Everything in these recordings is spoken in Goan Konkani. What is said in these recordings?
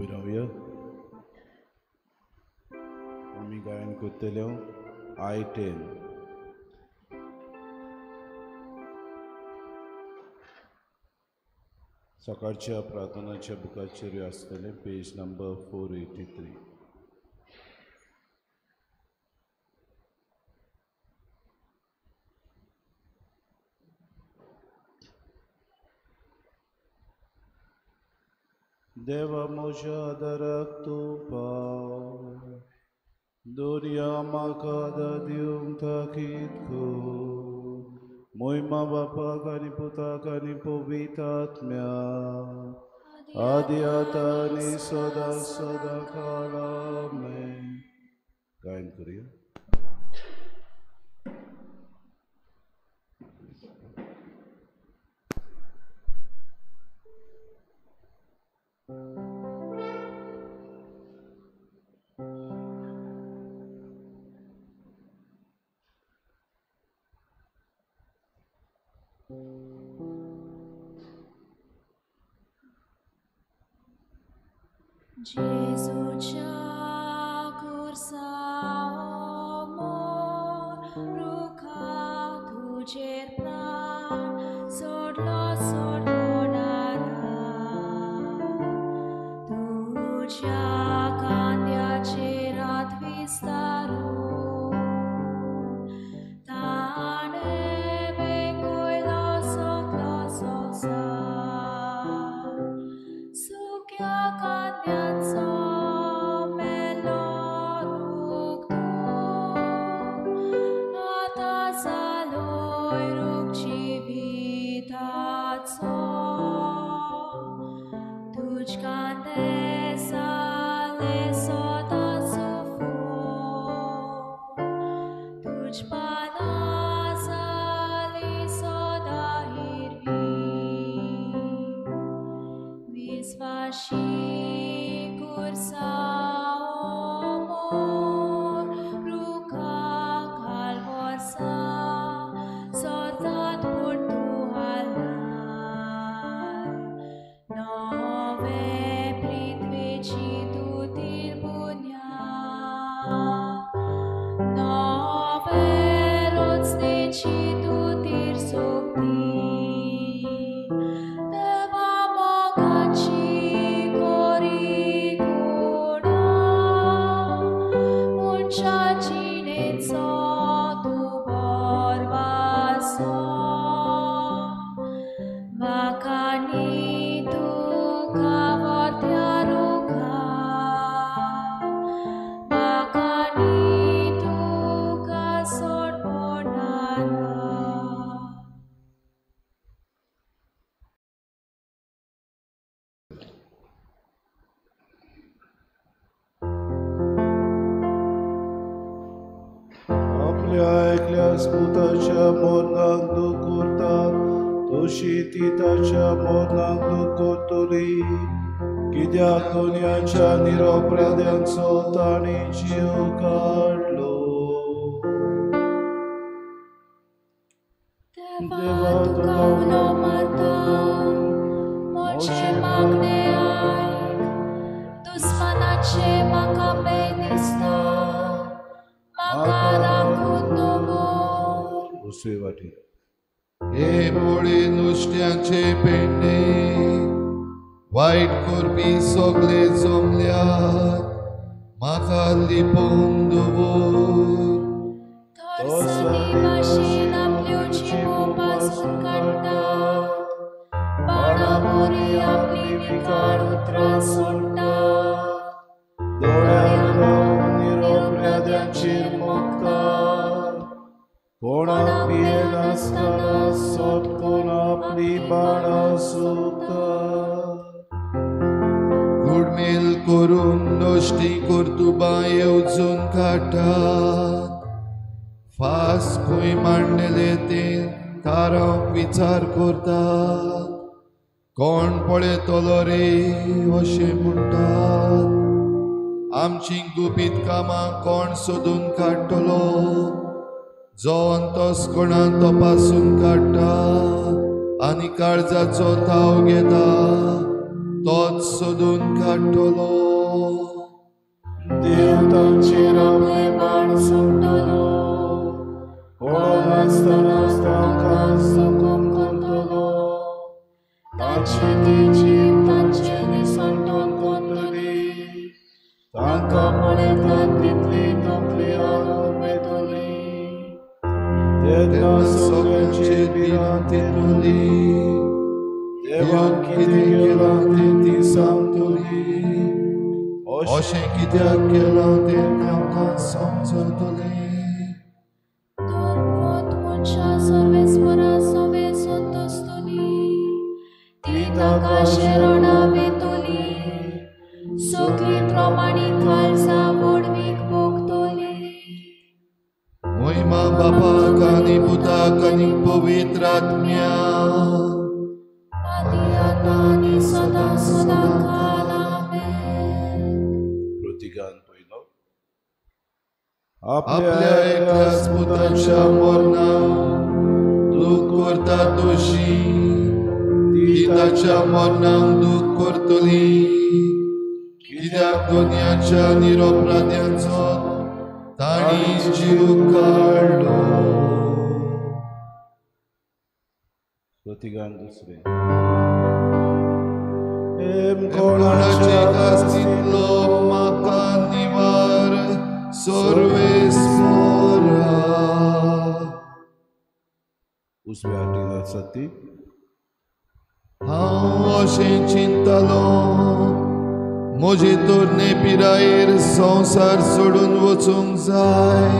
उबी रावया. आमी गायन करतले I-10. सकाळच्या प्रार्थनाच्या बुकाचेर आसतलें पेज नंबर 483. देवा म्हज्या आदाराक तूं पाव, दर्या म्हाका आदार दिवंक ताकीद कर. मोहिमा बापाक आनी पुताक आनी पवित्र आत्म्याक, आदी आतां आनी सदां सदां काळ. आमेन. गायन करुया. Gesù cursa amor, ruca tu cerpran, sorlo sordonarà. Tu cia candia cerat vistaru, tane vengoilo sotlo sa. Sukia candiazo melo ructu, ata saloi ruc civitazo. Tuci cande sale sota sufu, tuci pana sali soda hirvi. Visvashi cursa omor, ruca calvorsa, sortat pur tu halai. Nove pritvici tutil bunia, nove roțnici tutir subti. Deva mocaci coricuna, muncia cinețo tu vorba so. Vacani tu ca vortea ruca, vacani tu ca sorbonara. आपल्या एकल्याच पुताच्या मरणाक दूख करतात तशी ती ताच्या मरणाक दूख करतली, कित्याक दुनियाच्या निरोपराध्यांचो तांणी जीव काडलो. देवा तुका उलो मारता, म्हजें मागणें आयक, दुस्मानाचें म्हाका भंय दिसता, म्हाका राखून दवर. दुसरे वाटेन हे बोळे नुस्त्याचे पेंडे, वायट करपी सगळे जमल्यात, म्हाका लिपोवन दवर. थोरसणी भाशेन आपल्यो जिबो पासून काडटात, बाणावरी आपली विकार उतरां सोडटात. दोळ्यांक रावन निरोपराध्यांचेर मोगतात, कोणाक भियेनासतना सोद कोण आपली बाणां सुकतात. गुडमेल करून नश्टी कर्तुबां येवजून काडटात, फास खंय मांडलेले ते थारावंक विचार करतात, कोण पळयतलो रे अशें म्हणटात. आमची गुपीत कामां कोण सोदून काडटलो, जो अंतस्कणां तपासून काडटा आनी काळजाचो थाव घेता, तोच सोदून काडटलो. देव तांचेर आपलें बाण सोडटलो, कळनासतनाच तांकां जखम करतलो. तांची ती जीब तांचे निसणटून करतली, तांकां पळयतात तितली तकली हालून वयतली. तेन्ना सगळ्यांची भिरांत येतली, देवान कितें केलां तें ती सांगतली, अशें कित्याक केलां तें तांकां समजतलें. दुर्बोध मनशां सर्वेस्परा सवे संतोसतली, ती ताका शरणा वेतली, सगळी प्रमाणी खालसा व्हडवीक भोगतली. महिमा बापाक आनी पुताक आनी पवित्र आत्म्याक, आदी आतां आनी सदां सदां काल. आमेन. प्रतिगान पयलो. आपल्या एकल्याच पुताच्या मरणाक दूख करता तशी ती ताच्या मरणाक दूख करतली, कित्याक दुनियाच्या निरपराध्यांचो तांणी जीव काडलो. प्रतिगान दुसरें. कोणाचे कास्तींतलो म्हाका निवार सर्वेस्परा. उजव्या हातीन आसा ती. हांव अशें चिंतलो, म्हजे तरणे पिरायेर संवसार सोडून वचूंक जाय.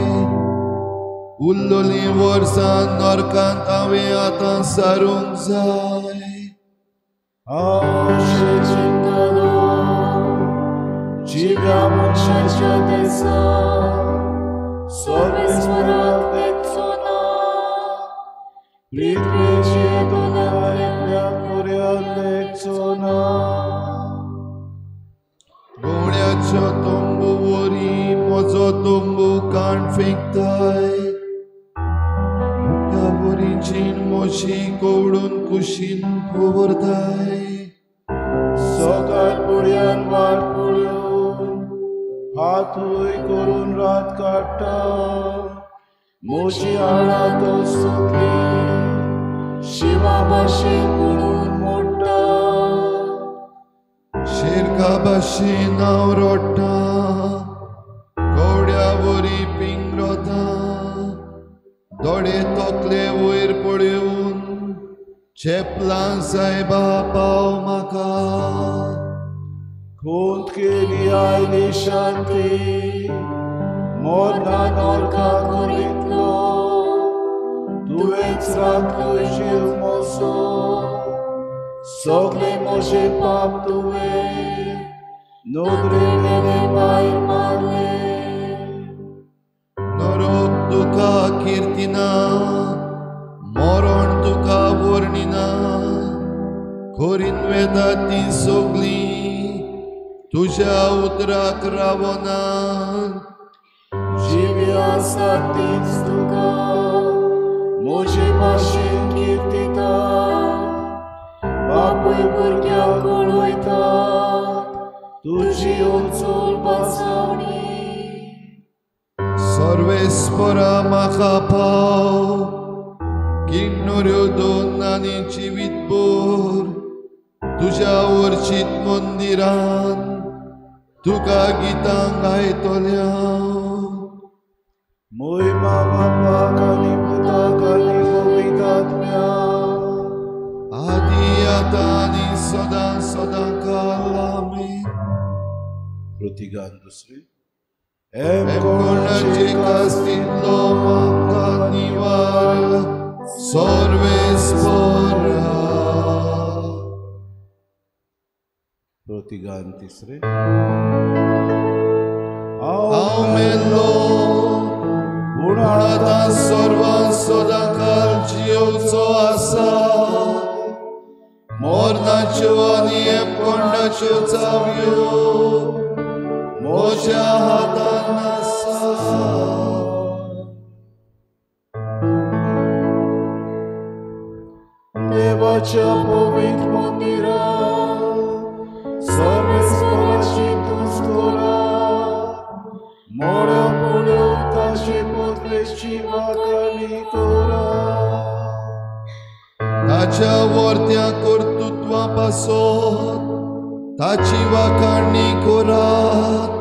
उरलेलीं वर्सां नरकांत हांवें आतां सारूंक जाय. हांव अशें चिंतलो, जिव्या मनशाच्या देसांत सर्वेस्पराक देखचो ना, पृथ्वेचेर तुज्या एकल्या भुरग्याक देखचो ना. गोवळ्याच्या तंबू वरी म्हजो तंबू काण फेकताय, मुखा वरी जीण म्हजी कवडून कुशीन दवरताय. सकाळ फुड्यान वाट पळोवन हातूय करून रात काडटा, म्हजी हाडां तो सुकली शिवा भाशेन म्हणून मोडटा. शेरका भाशेन हांव रडटा, गवड्या वरी पिंगरता, दोळे तकले वयर पळोवन चेपलां सायबा पाव म्हाका. खूंत केली आयली शांती, मरना नरका करीतलो, तुवेंच राखलो जीव म्हजो, सगळे म्हजे पाप तुवें नदरे वेले भायर मारले. नरक तुका किर्तिना, मरण तुका वर्णिना, खोरीन वेता ती सगळीं तुज्या उतराक रावना. जिवी आसा तीच तुका म्हजे भाशेन किर्तितात, बापूय भुरग्याक उलयतात तुजी उचल बसावणी. सर्वेस्परा म्हाका पाव, किण्णुऱ्यो दोन आनी जिवीत भर तुज्या वर्चीत मंदिरान तुका गितां गायतल्या. मोहिमा बापाक आनी पुताक आनी पवित्र आत्म्याक, आदी आतां आनी सदां सदां काल. आमेन. प्रतिगान दुसरें. कोणाचे कास्तींतलो म्हाका निवार सर्वेस्परा. प्रतिगान तिसरें. हांव मेल्लो पूण आतां सर्वां सदां काल जियोवचो आसा, मरणाच्यो आनी एमकोंडाच्यो चावयो म्हज्या हातान आसा. देवाच्या पवित्र मंदिरात सर्वेसची वाखाणी करात. ताच्या वर्त्या कर्तृत्वा पासत ताची वाखाणी करात.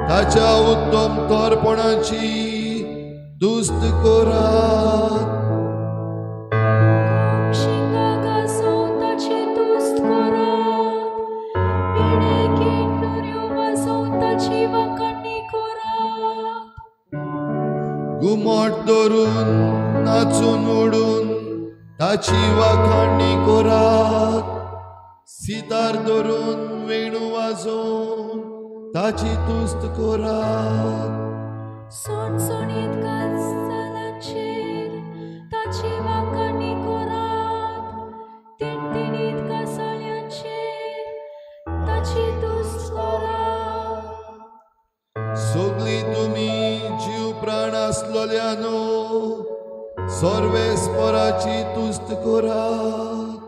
ताच्या उत्तम थोरपणाची दुस्त करात. घुमट धरून नाचून उडून ताची वाखाणी करात. सितार धरून वेणू वाजोवन ताची तुस्त करात. सणसणीत कासालांचेर ताची वाखाणी करात. तिणतिणीत कासाळ्यांचेर ताची तुस्त करात. सगळीं तुमी जीव प्राण आसलोल्यानो सर्वेस्पराची तुस्त करात.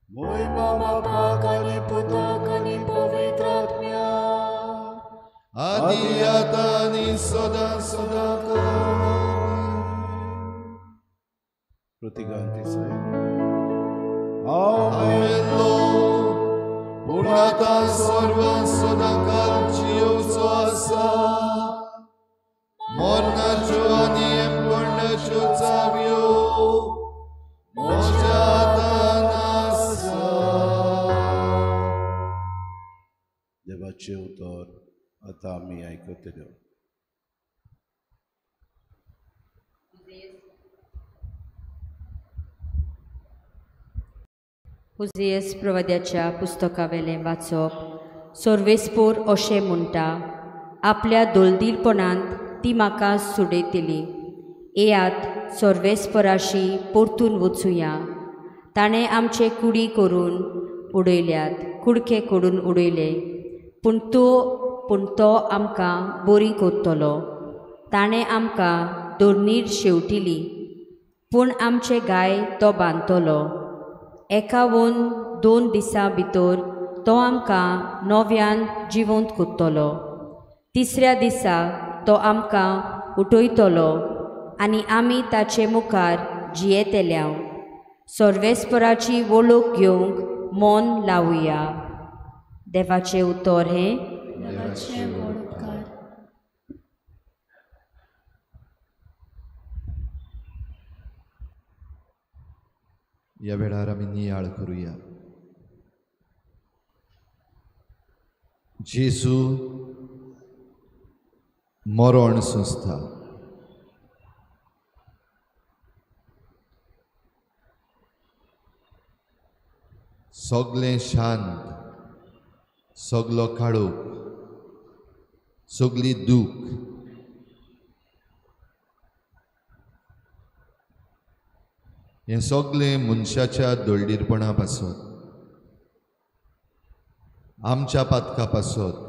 मोहिमा बापाक आनी पुताक आनी पवित्र आत्म्याक, आदी आतां आनी सदां सदां काळ. प्रतिगांती साहेब. हांव मेल्लो पूण आतां सर्वां सदां काळ जियोवचो आसा. मरणाच्यो आनी एमकोंडाच्यो चावयो म्हज्या हातान आसा. देवाचें उतर आतां आमी आयकतले. उजियस प्रवाद्याच्या पुस्तकावेलें वाचप. सर्वेस्पोर अशें म्हणटा, आपल्या दोलदीरपणांत ती म्हाका सुडयतली. येयात सर्वेस्पराशी परतून वचुया. ताणें आमचे कुडी करून उडयल्यात, कुडके करून उडयले, पूण तो आमकां बरी करतलो. ताणें आमकां दोर्नीर शेवटिली, पूण आमचे गाय तो बांदतलो. 51 दिसां भितर तो आमकां नव्यान जिवंत करतलो. तिसऱ्या दिसा तो आमकां उठयतलो आनी आमी ताचे मुखार जियेतल्या. सर्वेस्पराची वळख घेवंक मन लावया. देवाचें उतर हें. देवाचें व्हड उपकार. ह्या वेळार आमी नियाळ करुया. जेजू मरण संस्था. सगळें शांत, सगलो काळोख, सगळी दूख, हें सगळें मनशाच्या दळडीरपणा पासत, आमच्या पातका पासत,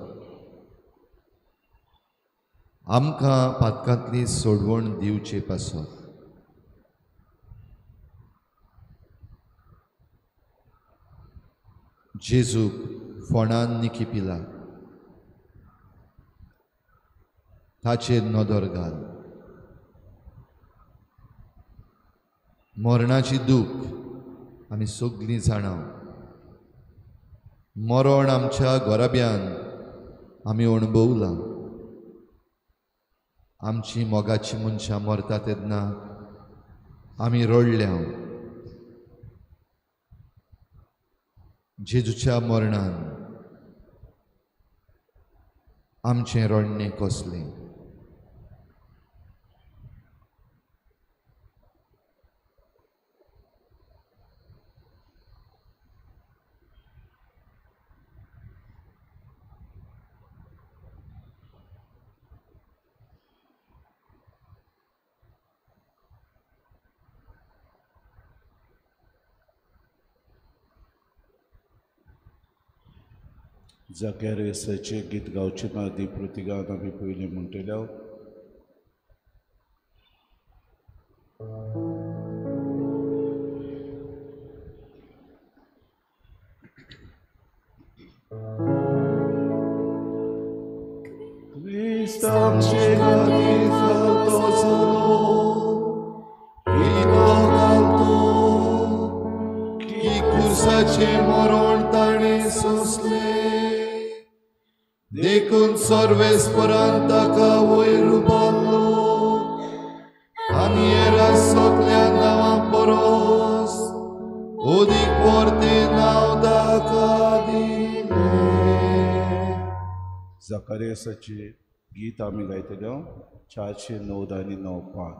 आमकां पातकांतली सोडवण दिवचे पासत. जेजूक फोंडान निखिपिला, ताचेर नदर घाल. मरणाची दूख आमी सगळीं जाणा. मरण आमच्या घराब्यान आमी अणभवलां. आमची मोगाची मनशां मरता तेन्ना आमी रडल्या. जेजूच्या मरणान आमचें रडणें कसलें? जाकेरेसाचें गीत गावचे आदी प्रतिगान आमी पयलीं म्हणटले. क्रिस्त आमचे खातीर घालतो जालो, इतलो घालतो की खुर्साचें मरण ताणें सोंसलें. देखून सर्वेस्परान ताका वयर उबारलो आनी हेर सगल्या नांवां परस अदीक वर्तें नांव ताका दिलें. जाकारियासाचें गीत आमी गायतले 409 पान.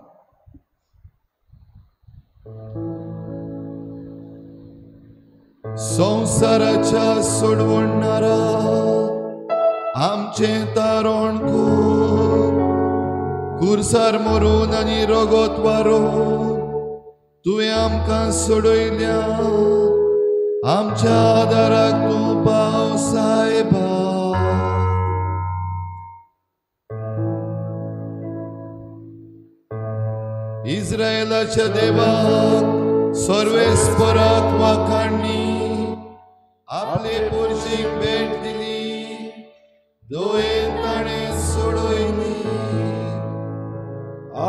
संवसाराच्या सोडवणारा आमचें तारण कर, खुर्सार मरून आनी रगत वारोवन तुवें आमकां सोडयल्या. आमच्या आदाराक तूं पाव सायबा. इस्रायलाच्या देवाक सर्वेस्पराक वाखाणणी, आपले पुरशीक भेट दिली, दोयेन ताणें सोडयली.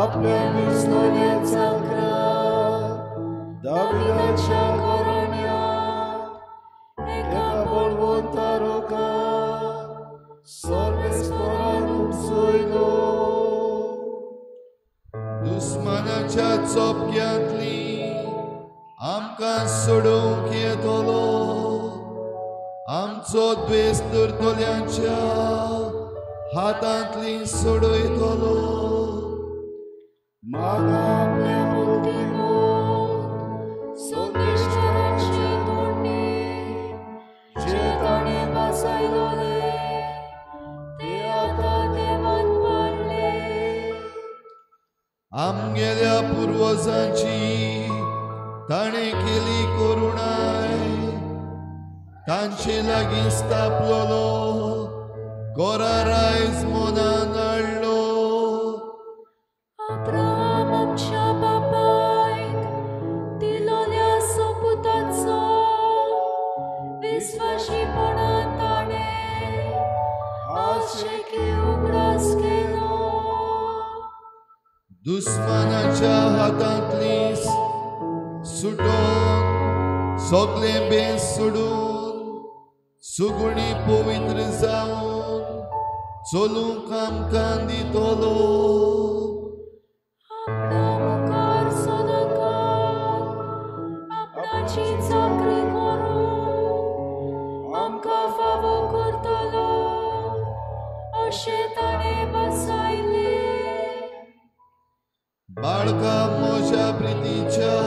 आपल्या विसलेल्या चाकराक दाविदाच्या घराण्याक एका बळवंत रोखाक सर्वेस्परान उपसयलो. दुस्मानाच्या चोपक्यांतली आमकां सोडोवंक येतलो, आमचो द्वेस धरतल्यांच्या हातांतली सोडयतलो. म्हाका आपल्या बुद्धिमूत संदेशकारांचे तोंडे जे ताणें बसयलोले ते आतां देवान पाडले. आमगेल्या पुर्वजांची ताणें केली करुणाय, तांचे लागीं स्थापलोलो करार आयज मनान हाडलो. अब्राहम आमच्या बापायक दिलोल्या सोपुताचो विस्वाशीपणान ताणें आशेकी उगडास केलो. दुस्मानाच्या हातांतली सुटोवन सगळें बेस सोडून सुगुणी पवित्र जावन चलूंक आमकां दितलो. आपणा मुखार सदांकाळ आपणाची चाकरी करून आमकां फावो करतलो अशें ताणें बसयलें. बाळका म्हज्या प्रितीच्या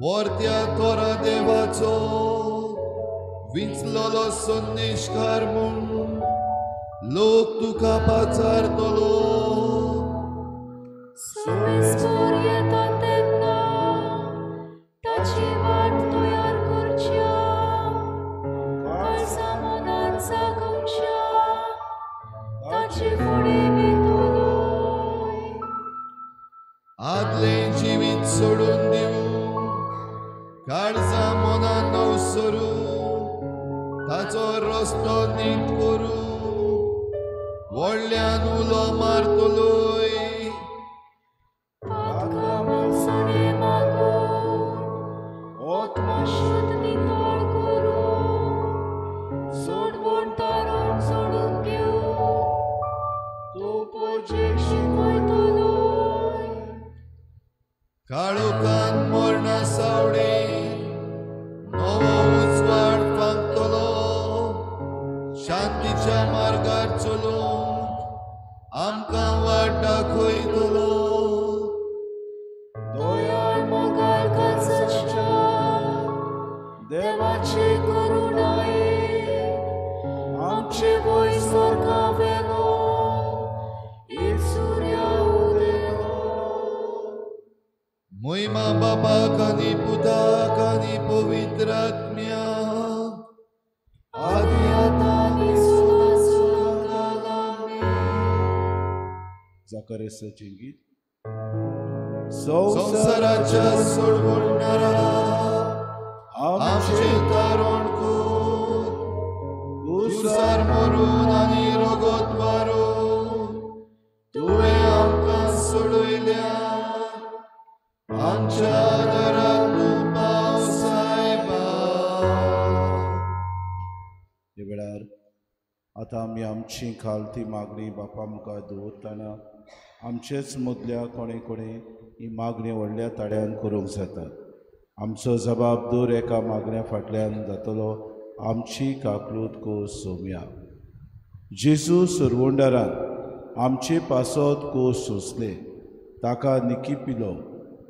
वर्त्या तोरा देवाचो विंचलोलो संदेशकार म्हूण लोक तुका पाचारतलो. सर्वेस्पर येता तेन्ना ताची वाट तयार करच्या, काळजा मनान जागोवच्या ताचे फुडें वेतलो. आदलें जिवीत सोडून दिवं, काळजा मनान नवसरू, ताचो रस्तो नीट करूं, व्हडल्यान उलो मारतलोय. पातकां मोलसणें मागून आत्मा शुद्ध नितळ करून सोडवण तारण सोडून घेवन तूं परजेक शिकयतलो. काळोखान मरणा सावळेन नवो उजवाड फांकतलो, शांतीच्या मार्गार चलूंक आमकां वाट दाखयतलो. दयाळ मोगाळ काळजाच्या देवाचे करुणायेन आमचे वयर स्वर्गावेलो एक सुर्या उदेलो. महिमा बापाक आनी पुताक आनी पवित्र आत्म्याक, आदी आतां आनी सदां सदांकाळ. आमेन. जाकारियासाचें गीत. संवसाराच्या सोडवणारा आमचें तारण कर, खुर्सार मरून आनी रगत वारोवन आतां आमी आमची खालती मागणी बापा मुखार दवरतना आमचेच मदल्या कोणे कोणे ही मागणी व्हडल्या ताळ्यान करूंक जाता. आमचो जबाब दर एका मागण्या फाटल्यान जातलो. आमची काकलूत को सोम्या. जेजू सरवंडारान आमचे पासत कोस सोंसले, ताका निकी पिलो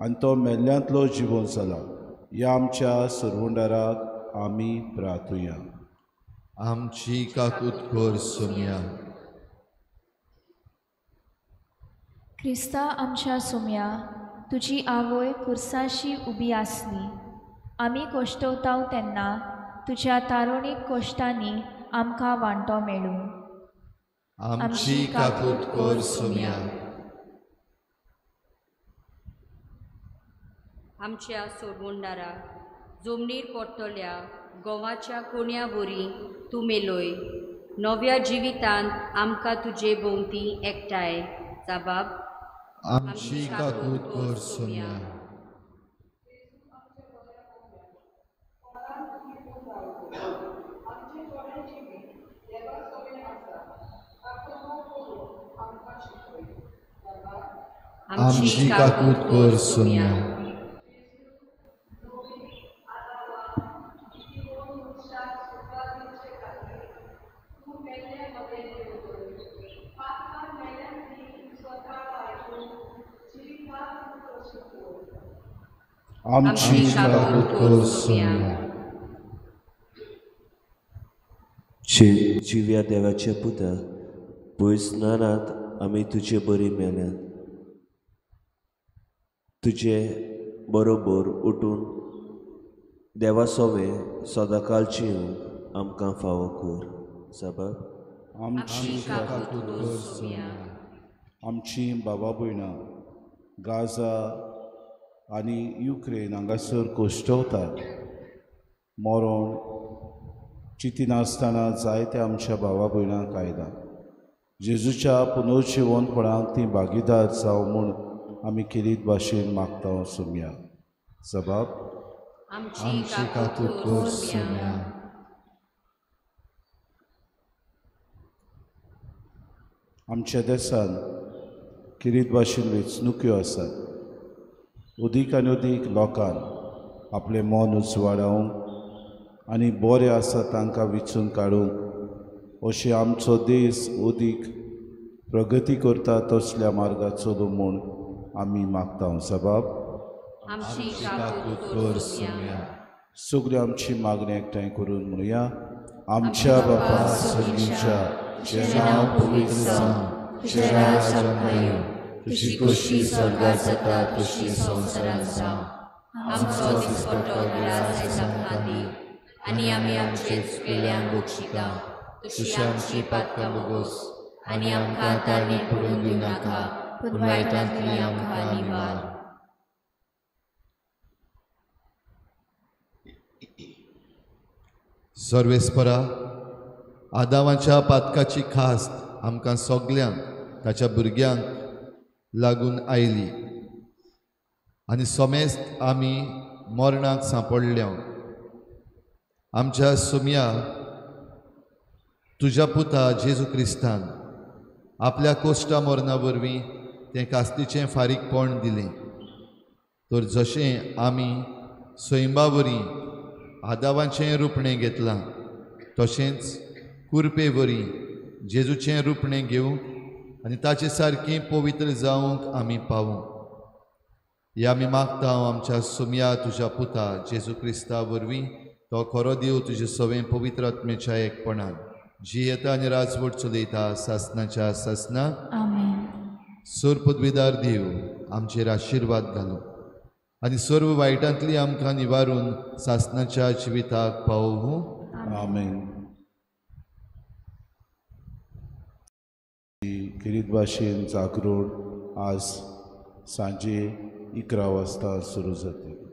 आनी तो मेल्ल्यांतलो जिवन जाला. ह्या आमच्या सरवंडाराक आमी प्रार्थुया. आमची काकूत कर सोम्या. क्रिस्ता आमच्या सोम्या, तुजी आवय कुर्साशी उबी आसली. आमी कोश्टवताव तेन्ना तुज्या तारुणीक कोश्टांनी आमकां वांटो मेळूं. आमची काकूत कर सोम्या. आमच्या सोडवणदारा, जमनीर पडटल्या गोवाच्या कोण्या वरी तूं मेलोय. नव्या जिवितांत आमकां तुजे भोंवती एकठांय जाबाब. आमची काकूत कर सोम्या. आमची काकूत कर सोम्या. आमची काकूत कर सोम्या. जिव्या देवाच्या पुता, पयस नानात आमी तुजे बरी मेल्यात. तुजे बरोबर उठून देवा सोवे सदांकाळ जिवंक आमकां फावो कर. साबाब. आमची काकूत कर सोम्या. आमची बाबा भयणां गाझा आनी युक्रेन हांगासर कोश्टवतात. मरण चिंतिनासतना जायते आमच्या भावा भयणांक आयलां. जेजूच्या पुनर्जिवनपणाक ती भागीदार जावं म्हूण आमी केरीत भाशेन मागता सोम्या. जबाब. आमची काकूत कर सोम्या. आमच्या देशांत केरीत भाशेन वेंचणुक्यो आसात. अदीक आनी अदीक लोकांक आपलें मन उजवाडावंक आनी बरें आसा तांकां विचून काडूंक अशें आमचो देश अदीक प्रगती करता तसल्या मार्गार चलूं म्हूण आमी मागता. सबाब. आमची काकूत कर सोम्या. सगळ्यो आमची मागणी एकठांय करून म्हणुया. आमच्या बापा सर्गीच्या, तुजें नांव पवित्र जावं, तुजें राज आमकां येवं, तुजी खोशी स्वर्गात जाता तशी संवसारांत जावं. आमचो दिसपट्टो ग्रास आयज आमकां दी आनी आमी आमचे चुकलेल्यांक बक्षिता तशी आमची पातकां भोगोस आनी आमकां ताळणी पडून दिवं नाका, पूण वायटांतली आमकां निवार. सर्वेस्परा, आदावाच्या पातकाची खास्त आमकां सगल्यांक ताच्या भुरग्यांक लागून आयली आनी समेस्त आमी मरणाक सांपडल्या. आमच्या सोम्या, तुज्या पुता जेजू क्रिस्तान आपल्या कोश्टा मरणा वरवीं तें कास्तीचें फारीकपण दिलें. तर जशें आमी सैमा वरी आदावाचें रुपणें घेतलां तशेंच कुरपे वरी जेजूचें रुपणें घेवंक आनी ताचे सारकें पवित्र जावंक आमी पावूं. ह्या आमी मागता आमच्या सोम्या तुज्या पुता जेजू क्रिस्ता वरवीं, तो खरो देव तुजे सवें पवित्र आत्म्याच्या एकपणान जी येता आनी राजवट चलयता सासनाच्या सासना. सर पदवीदार देव आमचेर आशिर्वाद घालूं आनी सर्व वायटांतली आमकां निवारून सासनाच्या जिविताक पावोवं. आमेन. खेरीत भाशेन जागरण आज सांजे 11 वाजता सुरू जाता.